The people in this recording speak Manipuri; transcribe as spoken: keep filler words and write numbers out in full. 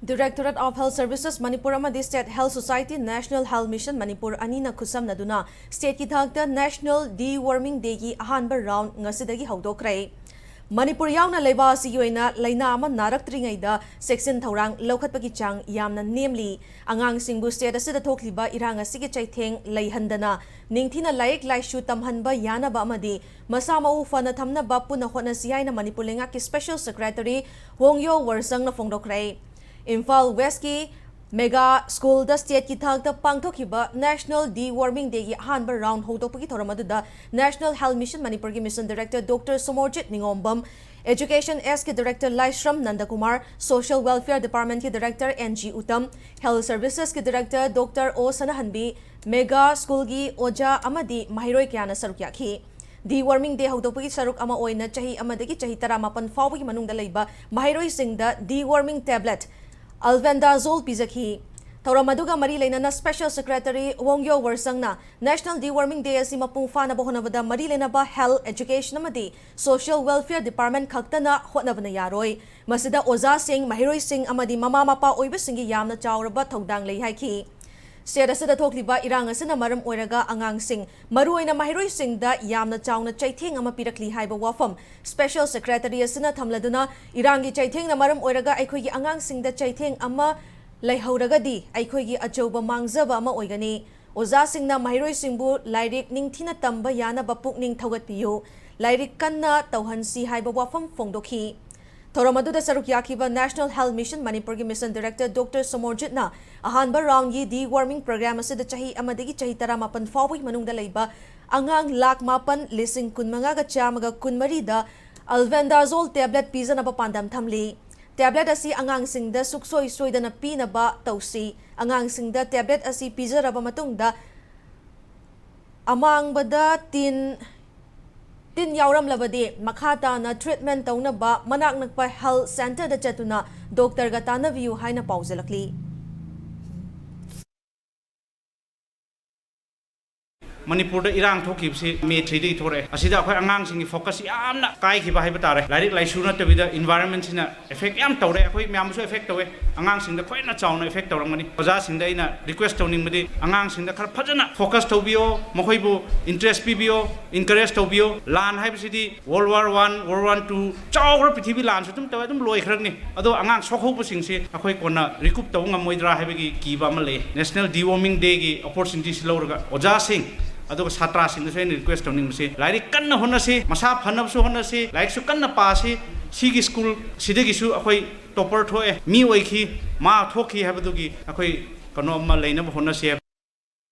Directorate of Health Services Manipur ꯑꯃꯗꯤ State Health Society National Health Mission Manipur ꯑꯅꯤꯅ ꯈꯨꯠꯁꯝꯅꯗꯨꯅ stateꯀꯤ ꯊꯥꯛꯇ National Deworming Dayꯒꯤ ꯑꯍꯥꯟꯕ round ꯉꯁꯤꯗꯒꯤ ꯍꯧꯗꯣꯛꯈ꯭ꯔꯦ꯫ ꯃꯅꯤꯄꯨꯔ ꯌꯥꯎꯅ ꯂꯩꯕꯥꯛ ꯑꯁꯤꯒꯤ ꯑꯣꯏꯅ ꯂꯥꯏꯅꯥ ꯑꯃ ꯅꯥꯔꯛꯇ꯭ꯔꯤꯉꯩꯗ ꯆꯦꯛꯁꯤꯟ ꯊꯧꯔꯥꯡ ꯂꯧꯈꯠꯄꯒꯤ ꯆꯥꯡ ꯌꯥꯝꯅ ꯅꯦꯝꯂꯤ꯫ ꯑꯉꯥꯡꯁꯤꯡꯕꯨ state ꯑꯁꯤꯗ ꯊꯣꯛꯂꯤꯕ ꯏꯔꯥꯡ ꯑꯁꯤꯒꯤ ꯆꯩꯊꯦꯡ ꯂꯩꯍꯟꯗꯅ ꯅꯤꯡꯊꯤꯅ ꯂꯥꯏꯔꯤꯛ ꯂꯥꯏꯁꯨ ꯇꯝꯍꯟꯕ ꯌꯥꯅꯕ ꯑꯃꯗꯤ ꯃꯁꯥ ꯃꯎ ꯐꯅ ꯊꯝꯅꯕ ꯄꯨꯟꯅ ꯍꯣꯠꯅꯁꯤ ꯍꯥꯏꯅ ꯃꯅꯤꯄꯨꯔ ꯂꯩꯉꯥꯛꯀꯤ Special Secretary ꯋꯣꯡꯌꯣ ꯋꯔꯁꯪꯅ ꯐꯣꯡꯗꯣꯛꯈ꯭ꯔꯦ꯫ ꯏꯝꯐꯥꯜ Westꯀꯤ Mega Schoolꯗ stateꯀꯤ ꯊꯥꯛꯇ ꯄꯥꯡꯊꯣꯛꯈꯤꯕ National Deworming Dayꯒꯤ ꯑꯍꯥꯟꯕ round ꯍꯧꯗꯣꯛꯄꯒꯤ ꯊꯧꯔꯝ ꯑꯗꯨꯗ National Health Mission ꯃꯅꯤꯄꯨꯔꯒꯤ Mission Director Doctor Somorjit Ningombam, Education Sꯀꯤ Director Laishram Nandakumar, Social Welfare Departmentꯀꯤ Director N G Uttam, Health Servicesꯀꯤ Director Doctor ꯑꯣ ꯁꯅꯥꯍꯟꯕꯤ, Mega Schoolꯒꯤ ꯑꯣꯖꯥ ꯑꯃꯗꯤ ꯃꯍꯩꯔꯣꯏ ꯀꯌꯥꯅ ꯁꯔꯨꯛ ꯌꯥꯈꯤ꯫ Deworming Day ꯍꯧꯗꯣꯛꯄꯒꯤ ꯁꯔꯨꯛ ꯑꯃ ꯑꯣꯏꯅ ꯆꯍꯤ ꯑꯃꯗꯒꯤ ꯆꯍꯤ ꯇꯔꯥꯃꯥꯄꯟ ꯐꯥꯎꯕꯒꯤ ꯃꯅꯨꯡꯗ ꯂꯩꯕ ꯃꯍꯩꯔꯣꯏꯁꯤꯡꯗ deworming tablet Albendazole ꯄꯤꯖꯈꯤ꯫ ꯊꯧꯔꯝ ꯑꯗꯨꯒ ꯃꯔꯤ ꯂꯩꯅꯅ Special Secretary ꯋꯣꯡꯌꯣ ꯋꯔꯁꯪꯅ National Deworming Day ꯑꯁꯤ ꯃꯄꯨꯡ ꯐꯥꯅꯕ ꯍꯣꯠꯅꯕꯗ ꯃꯔꯤ ꯂꯩꯅꯕ health, education ꯑꯃꯗꯤ social welfare department ꯈꯛꯇꯅ ꯍꯣꯠꯅꯕꯅ ꯌꯥꯔꯣꯏ꯫ ꯃꯁꯤꯗ ꯑꯣꯖꯥꯁꯤꯡ, ꯃꯍꯩꯔꯣꯏꯁꯤꯡ ꯑꯃꯗꯤ ꯃꯃꯥ ꯃꯄꯥ ꯑꯣꯏꯕꯁꯤꯡꯒꯤ ꯌꯥꯝꯅ ꯆꯥꯎꯔꯕ ꯊꯧꯗꯥꯡ ꯂꯩ ꯍꯥꯏꯈꯤ꯫ State ꯑꯁꯤꯗ ꯊꯣꯛꯂꯤꯕ ꯏꯔꯥꯡ ꯑꯁꯤꯅ ꯃꯔꯝ ꯑꯣꯏꯔꯒ ꯑꯉꯥꯡꯁꯤꯡ, ꯃꯔꯨꯑꯣꯏꯅ ꯃꯍꯩꯔꯣꯏꯁꯤꯡꯗ ꯌꯥꯝꯅ ꯆꯥꯎꯅ ꯆꯩꯊꯦꯡ ꯑꯃ ꯄꯤꯔꯛꯂꯤ ꯍꯥꯏꯕ ꯋꯥꯐꯝ Special Secretary ꯑꯁꯤꯅ ꯊꯝꯂꯗꯨꯅ, ꯏꯔꯥꯡꯒꯤ ꯆꯩꯊꯦꯡꯅ ꯃꯔꯝ ꯑꯣꯏꯔꯒ ꯑꯩꯈꯣꯏꯒꯤ ꯑꯉꯥꯡꯁꯤꯡꯗ ꯆꯩꯊꯦꯡ ꯑꯃ ꯂꯩꯍꯧꯔꯒꯗꯤ ꯑꯩꯈꯣꯏꯒꯤ ꯑꯆꯧꯕ ꯃꯥꯡꯖꯕ ꯑꯃ ꯑꯣꯏꯒꯅꯤ꯫ ꯑꯣꯖꯥꯁꯤꯡꯅ ꯃꯍꯩꯔꯣꯏꯁꯤꯡꯕꯨ ꯂꯥꯏꯔꯤꯛ ꯅꯤꯡꯊꯤꯅ ꯇꯝꯕ ꯌꯥꯅꯕ ꯄꯨꯛꯅꯤꯡ ꯊꯧꯒꯠꯄꯤꯌꯨ꯫ ꯂꯥꯏꯔꯤꯛ ꯀꯟꯅ ꯇꯧꯍꯟꯁꯤ ꯍꯥꯏꯕ ꯋꯥꯐꯝ ꯐꯣꯡꯗꯣꯛꯈꯤ꯫ ꯊꯧꯔꯝ ꯑꯗꯨꯗ ꯁꯔꯨꯛ ꯌꯥꯈꯤꯕ National Health Mission ꯃꯅꯤꯄꯨꯔꯒꯤ Mission Director Doctor ꯁꯣꯃꯣꯔꯖꯤꯠꯅ ꯑꯍꯥꯟꯕ roundꯒꯤ deworming program ꯑꯁꯤꯗ ꯆꯍꯤ ꯑꯃꯗꯒꯤ ꯆꯍꯤ ꯇꯔꯥꯃꯥꯄꯟ ꯐꯥꯎꯕꯒꯤ ꯃꯅꯨꯡꯗ ꯂꯩꯕ ꯑꯉꯥꯡ ꯂꯥꯈ ꯃꯥꯄꯟ ꯂꯤꯁꯤꯡ ꯀꯨꯟꯃꯉꯥꯒ ꯆꯥꯝꯃꯒ ꯀꯨꯟꯃꯔꯤꯗ Albendazole tablet ꯄꯤꯖꯅꯕ ꯄꯥꯟꯗꯝ ꯊꯝꯂꯤ꯫ Tablet ꯑꯁꯤ ꯑꯉꯥꯡꯁꯤꯡꯗ ꯁꯨꯛꯁꯣꯏ ꯁꯣꯏꯗꯅ ꯄꯤꯅꯕ ꯇꯧꯁꯤ꯫ ꯑꯉꯥꯡꯁꯤꯡꯗ tablet ꯑꯁꯤ ꯄꯤꯖꯔꯕ ꯃꯇꯨꯡꯗ ꯑꯃꯥꯡꯕꯗ ꯇꯤꯟ, ꯇꯤꯟ ꯌꯥꯎꯔꯝꯂꯕꯗꯤ ꯃꯈꯥ ꯇꯥꯅ treatment ꯇꯧꯅꯕ ꯃꯅꯥꯛ ꯅꯛꯄ health centreꯗ ꯆꯠꯇꯨꯅ doctorꯒ ꯇꯥꯟꯅꯕꯤꯌꯨ ꯍꯥꯏꯅ ꯄꯥꯎꯖꯦꯜꯂꯛꯂꯤ꯫ ꯃꯅꯤꯄꯨꯔꯗ ꯏꯔꯥꯡ ꯊꯣꯛꯈꯤꯕꯁꯤ ꯃꯦ ꯊ꯭ꯔꯤꯗꯒꯤ ꯊꯣꯛꯂꯛꯑꯦ꯫ ꯑꯁꯤꯗ ꯑꯩꯈꯣꯏ ꯑꯉꯥꯡꯁꯤꯡꯒꯤ ꯐꯣꯀꯁ ꯌꯥꯝꯅ ꯀꯥꯏꯈꯤꯕ ꯍꯥꯏꯕ ꯇꯥꯔꯦ꯫ ꯂꯥꯏꯔꯤꯛ ꯂꯥꯏꯁꯨ ꯅꯠꯇꯕꯤꯗ ꯏꯟꯚꯥꯏꯔꯟꯃꯦꯟꯁꯤꯅ ꯑꯦꯐꯦꯛ ꯌꯥꯝ ꯇꯧꯔꯦ꯫ ꯑꯩꯈꯣꯏ ꯃꯌꯥꯝꯕꯨꯁꯨ ꯑꯦꯐꯦꯛ ꯇꯧꯋꯦ꯫ ꯑꯉꯥꯡꯁꯤꯡꯗ ꯈ꯭ꯋꯥꯏꯅ ꯆꯥꯎꯅ ꯑꯦꯐꯦꯛ ꯇꯧꯔꯝꯒꯅꯤ꯫ ꯑꯣꯖꯥꯁꯤꯡꯗ ꯑꯩꯅ ꯔꯤꯀ꯭ꯋꯦꯁ ꯇꯧꯅꯤꯡꯕꯗꯤ, ꯑꯉꯥꯡꯁꯤꯡꯗ ꯈꯔ ꯐꯖꯅ ꯐꯣꯀꯁ ꯇꯧꯕꯤꯌꯣ, ꯃꯈꯣꯏꯕꯨ ꯏꯟꯇꯔꯦꯁ ꯄꯤꯕꯤꯌꯣ, ꯏꯟꯀꯔꯦꯖ ꯇꯧꯕꯤꯌꯣ꯫ ꯂꯥꯟ ꯍꯥꯏꯕꯁꯤꯗꯤ World War One, World War Two, ꯆꯥꯎꯈ꯭ꯔ ꯄ꯭ꯔꯤꯊꯤꯕꯤ ꯂꯥꯟꯁꯨ ꯑꯗꯨꯝ ꯇꯧꯋꯦ, ꯑꯗꯨꯝ ꯂꯣꯏꯈ꯭ꯔꯒꯅꯤ꯫ ꯑꯗꯣ ꯑꯉꯥꯡ ꯁꯣꯛꯍꯧꯕꯁꯤꯡꯁꯤ ꯑꯩꯈꯣꯏ ꯀꯣꯟꯅ ꯔꯤꯀꯨꯞ ꯇꯧꯕ ꯉꯝꯃꯣꯏꯗ꯭ꯔꯥ ꯍꯥꯏꯕꯒꯤ ꯀꯤꯕ ꯑꯃ ꯂꯩ꯫ National Deworming Dayꯒꯤ ꯑꯣꯄꯣꯔꯆꯨꯅꯤꯇꯤꯁꯤ ꯂꯧꯔꯒ ꯑꯣꯖꯥꯁꯤꯡ ꯑꯗꯨꯒ ꯁꯥꯇ꯭ꯔꯥꯁꯤꯡꯗꯁꯨ ꯑꯩꯅ ꯔꯤꯀ꯭ꯋꯦꯁ ꯇꯧꯅꯤꯡꯕꯁꯤ, ꯂꯥꯏꯔꯤꯛ ꯀꯟꯅ ꯍꯣꯠꯅꯁꯤ, ꯃꯁꯥ ꯐꯅꯕꯁꯨ ꯍꯣꯠꯅꯁꯤ, ꯂꯥꯏꯔꯤꯛꯁꯨ ꯀꯟꯅ ꯄꯥꯁꯤ꯫ ꯁꯤꯒꯤ ꯁ꯭ꯀꯨꯜ ꯁꯤꯗꯒꯤꯁꯨ ꯑꯩꯈꯣꯏ ꯇꯣꯄꯔ ꯊꯣꯛꯑꯦ, ꯃꯤ ꯑꯣꯏꯈꯤ, ꯃꯥ ꯊꯣꯛꯈꯤ ꯍꯥꯏꯕꯗꯨꯒꯤ ꯑꯩꯈꯣꯏ ꯀꯩꯅꯣ ꯑꯃ ꯂꯩꯅꯕ ꯍꯣꯠꯅꯁꯤ ꯍꯥꯏꯕ꯫